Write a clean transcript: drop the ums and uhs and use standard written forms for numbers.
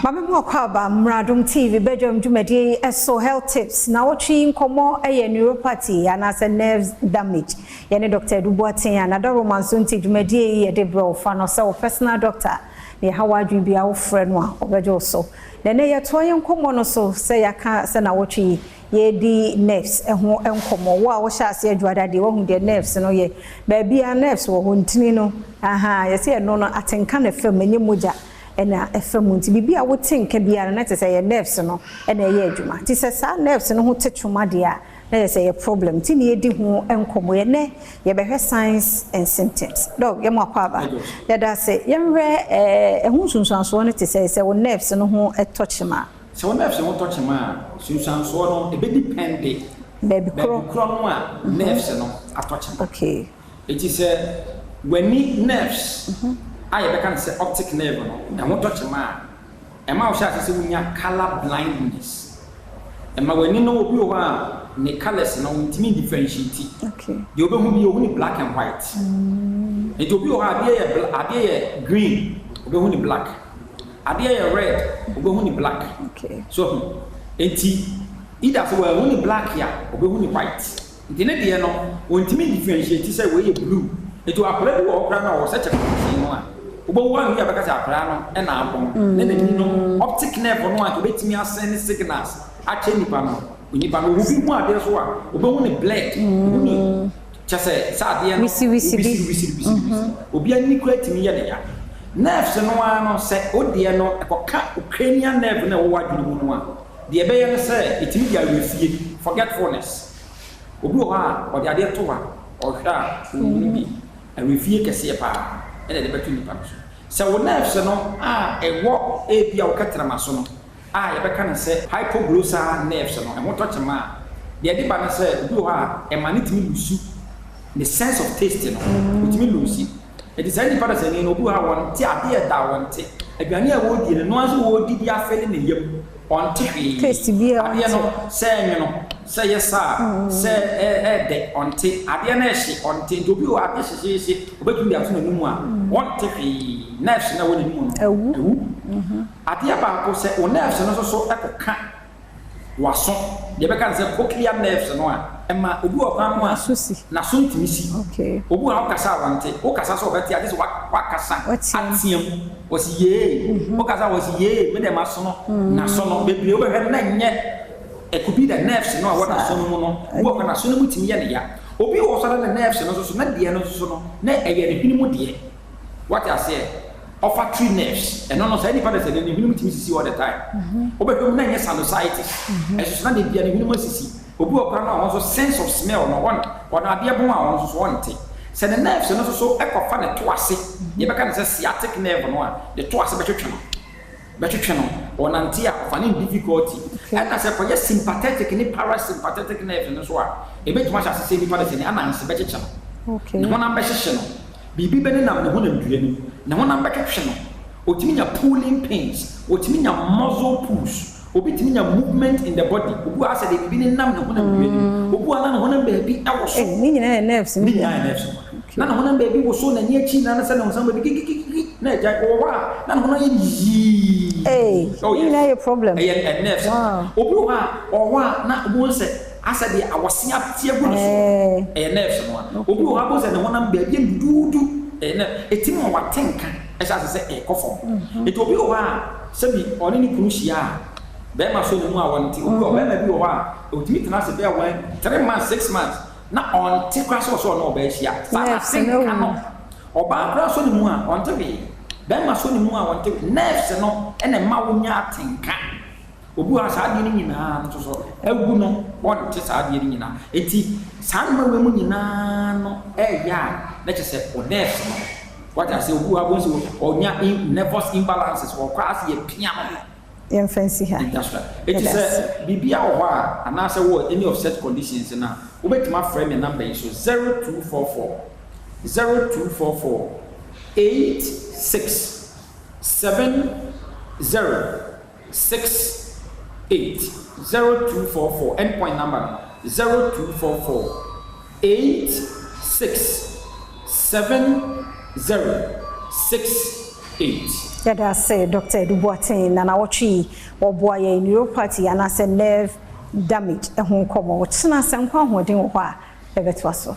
Maame mu akɔ aba Mradom TV bedwam dwumadie yi so, Health Tips. Na wɔtwe nkɔmmɔ yɛ neuropathy anaasɛ nerves damage. Yɛne Dr. Edu Boateng a nadɔroma nso nti dwumadie yi yɛde brɛ wo fa no sɛ wo personal doctor na yɛha w'adwene bi a wofrɛ no a ɔbɛgye wo so. Na ɛnɛ yɛtoa yɛn nkɔmmɔ no so sɛ yɛaka sɛ na wɔtwe yi yɛdi nerves ho nkɔmmɔ. Wo a wohyɛ ase adwuada deɛ, woahu deɛ nerves no yɛ. Baabi a nerves wɔ hɔ ntini no aha yɛsɛ yɛno no atenka ne fam, ɛnyɛ mogya ɛna ɛfa mu. Nti biribi a wote nka biara na kyerɛ sɛ yɛ nerves no ɛna ɛyɛ adwuma. Nti sɛ saa nerves no ho te twoma deɛ a, na yɛ sɛ yɛ problem. Nti ne yɛdi ho nkɔmmɔ. Yɛnɛ yɛbɛhwɛ signs and symptoms. Doc, yɛmu akɔ aba, yɛda ase. Yɛnhwɛ ɛho nsunsuansoɔ no te sɛ wo nerves no ho ɛtɔ kyema. Sɛ wo nerves ho tɔ kyema a, nsunsuansoɔ no ɛbɛ depend baabi korɔ. Baabi korɔ no a nerves no atɔ kyema. Eti sɛ w'ani nerves a yɛbɛka no sɛ optic nerve no ɛho tɔ kyema a, ɛma wo hyɛ ase sɛ wonya colour blindness. Ɛma w'ani no, obi wɔ hɔ a ne colours no ntumi differentiate. Deɛ wobɛhu bi, ohu ne black and white. Nti obi wɔ hɔ a adeɛ yɛ green, wobɛhu ne black. Adeɛ yɛ red, wobɛhu ne black. So nti either sɛ wɔahu ne black a, wobɛhu ne white. Nti ne deɛ no wɔntumi differentiate sɛ wei yɛ blue. Nti akwadaa bi wɔ hɔ koraa no a ɔwɔ sɛ kyɛ kɔkɔɔ no a wobɛhu wɔn a bɛka sɛ akwadaa no ɛna abɔn ne n'ani no, optic nerve no a nka obɛtumi asɛn ne signals akyɛ nipa no, onipa no ohu bi hu adeɛ so a, wobɛhu ne blurred, ohu ne kyɛ sɛ adeɛ no wisiwisi bi. Wisiwisi wisiwisi wisi. Obi ani kura tumi yɛ ne ya. Nerves no ara no, sɛ o deɛ no ɛkɔka cranial nerve no a ɛwɔ w'adwene mu no a, deɛ ɛbɛyɛ no sɛ ɛtumi de awerɛfie, forgetfulness. Obi wɔ hɔ a ɔde adeɛ to a ɔhwɛ a ɔnhunu bi, awerɛfie kɛseɛ paa ɛna ɛde bɛto nipa no so. Sɛ wo nerves no a ɛwɔ ebi a wɔka tɛrɛma so no a yɛbɛka no sɛ hypoglossal nerves no ɛho tɔ kyema a, deɛ ɛde ba no sɛ obi wɔ hɔ a ɛma ne tumi lose ne sense of taste no, otumi lose. Ɛti saa nipa no sɛ ne no, obi wɔ hɔ a wɔnte adeɛ da, wɔnte aduane a wɔredi no noa nso wɔredi di afɛle ne yam, ɔnte hwee. Taste bi a adeɛ no sɛ ɛnwe no, sɛ yɛ saa sɛ ɛɛdɛ, ɔnte. Adeɛ no ɛhye, ɔnte. Nti obi wɔ adeɛ hyehyehye obɛtumi de ato n'anim a ɔnte hwee. Nerves na ɛwɔ n'anim no ɛwu. Ɛwu. Adeɛ baako sɛ wo nerves no nso so ɛkɔka waso, deɛ bɛka no sɛ cochlear nerves no a, ɛma obi wɔ kwan no a n'aso si. N'aso ntumi si. Obi wɔ ha, wokasa a wɔnte. Wokasa sɛ ɔbɛte ade sɛ wakasa wateam. Ateam wɔsi yee, wokasa wɔsi yee. Me dɛm aso no, n'aso no bebree wobɛhwɛ no na nyɛ. It could be the nerves no a ɛwɔ n'aso no mu no. Obi wɔ hɔ, n'aso no mu tumi yɛ ne ya. Obi wɔ so na ne nerves no nso so na deɛ no nso so no na ɛyɛ ne hwene mu deɛ, wate aseɛ, olfactory nerves. Ɛno no saa nipa de sɛ ne hwene mu tumi sisi all the time. Wobɛhwɛ mu na ɛnyɛ sinusitis, ɛso so na de bia ne hwene mu asisi. Obi wɔ kora no a wɔn nso sense of smell no wɔn ɔno adeɛ bon a wɔn nso so wɔnte. Sɛ ne nerves no nso so ɛkɔfa ne to ase, yɛbɛka ne sɛ sciatic nerve no a, ne to ase bɛtwetwe no, bɛtwetwe no, ɔnante a ɔfa ne difficulty. Ɛna sɛ kɔyɛ sympathetic ne parasympathetic nerve no so a, ebɛtumi ahyɛ ase sɛ nipa de sɛ ne ananse bɛkyekyɛ no, ne honam bɛhyehyɛ no, biribi bɛ nenam ne honam dua no mu, ne honam bɛtwetwe no, otumi nya pulling pains, otumi nya muscle pulls, obi tumi nya movement in the body. Obi wɔ asɛ de biribi nenam ne honam dua no mu, obi wɔ na ne honam baabi ɛwɔ so. Eh, ne nyinaa yɛ nerves no ne bi. Nyinaa yɛ nerves no. Na ne honam baabi wɔ so, n'ani akyi na ne sɛ ne honam baabi kikikiki na agya wɔ hɔ a na ne honam yɛ yii. Ee, Oh, ne yes. nyinaa yɛ problem. Ɛyɛ nerves. Obi wɔ hɔ a ɔwɔ hɔ a na obi wɔ sɛ asɛ deɛ awɔse ate agu ne so. Ɛyɛ nerves no a. Obi wɔ hɔ a bɔ sɛ ne honam baabi yɛ duduudu, ɛyɛ nerve. Ɛtumi ma wate nka ɛhyɛ ase sɛ ɛkɔ fam. Nti obi wɔ hɔ a sɛbi ɔne ne kunu hyia a, bɛrima so ne mu a wɔnte. Obi wɔ bɛrima bi wɔ hɔ a otumi tena ase bɛyɛ 1, 3 months, 6 months na ɔnte koraa sɛ ɔsɛ ɔne ɔbaa hyia saa. Nerves ate no nka awu. No ɔbaa koraa so ne mu a ɔnte hwee, bɛrima so ne mu a ɔnte hwee. Nerves no ɛna ɛma wo nya atenka. Obi wɔ ha, saa adeɛ no nyinaa no nso so awu no, ɔnte saa adeɛ no nyinaa. Eti saa nneɛma wei mu nyinaa no ɛyɛ a na kyerɛ sɛ o nerves no, wate ase. Obi wɔ ha bɔ nso ɔnya nervous imbalances, ɔkɔ ase yɛ pia no. Yɛmfa nsi ha. That's right. Eti Yɛda sɛ ase. biribi a wɔ hɔ a anaasɛ wɔ any of such conditions na wobɛtumi afrɛ me number yi so: 0244 0244 86 70 68. 0244, endpoint number no 0244 86 70 68. 8. Yɛda ase, Dr. Edu Boateng, na nawɔtwe yi wɔboa yɛn neuropathy anaasɛ nerve damage ho nkɔmmɔ. Wɔkyena sɛ nkwa ahoɔden wɔ hɔ a, yɛbɛtoa so.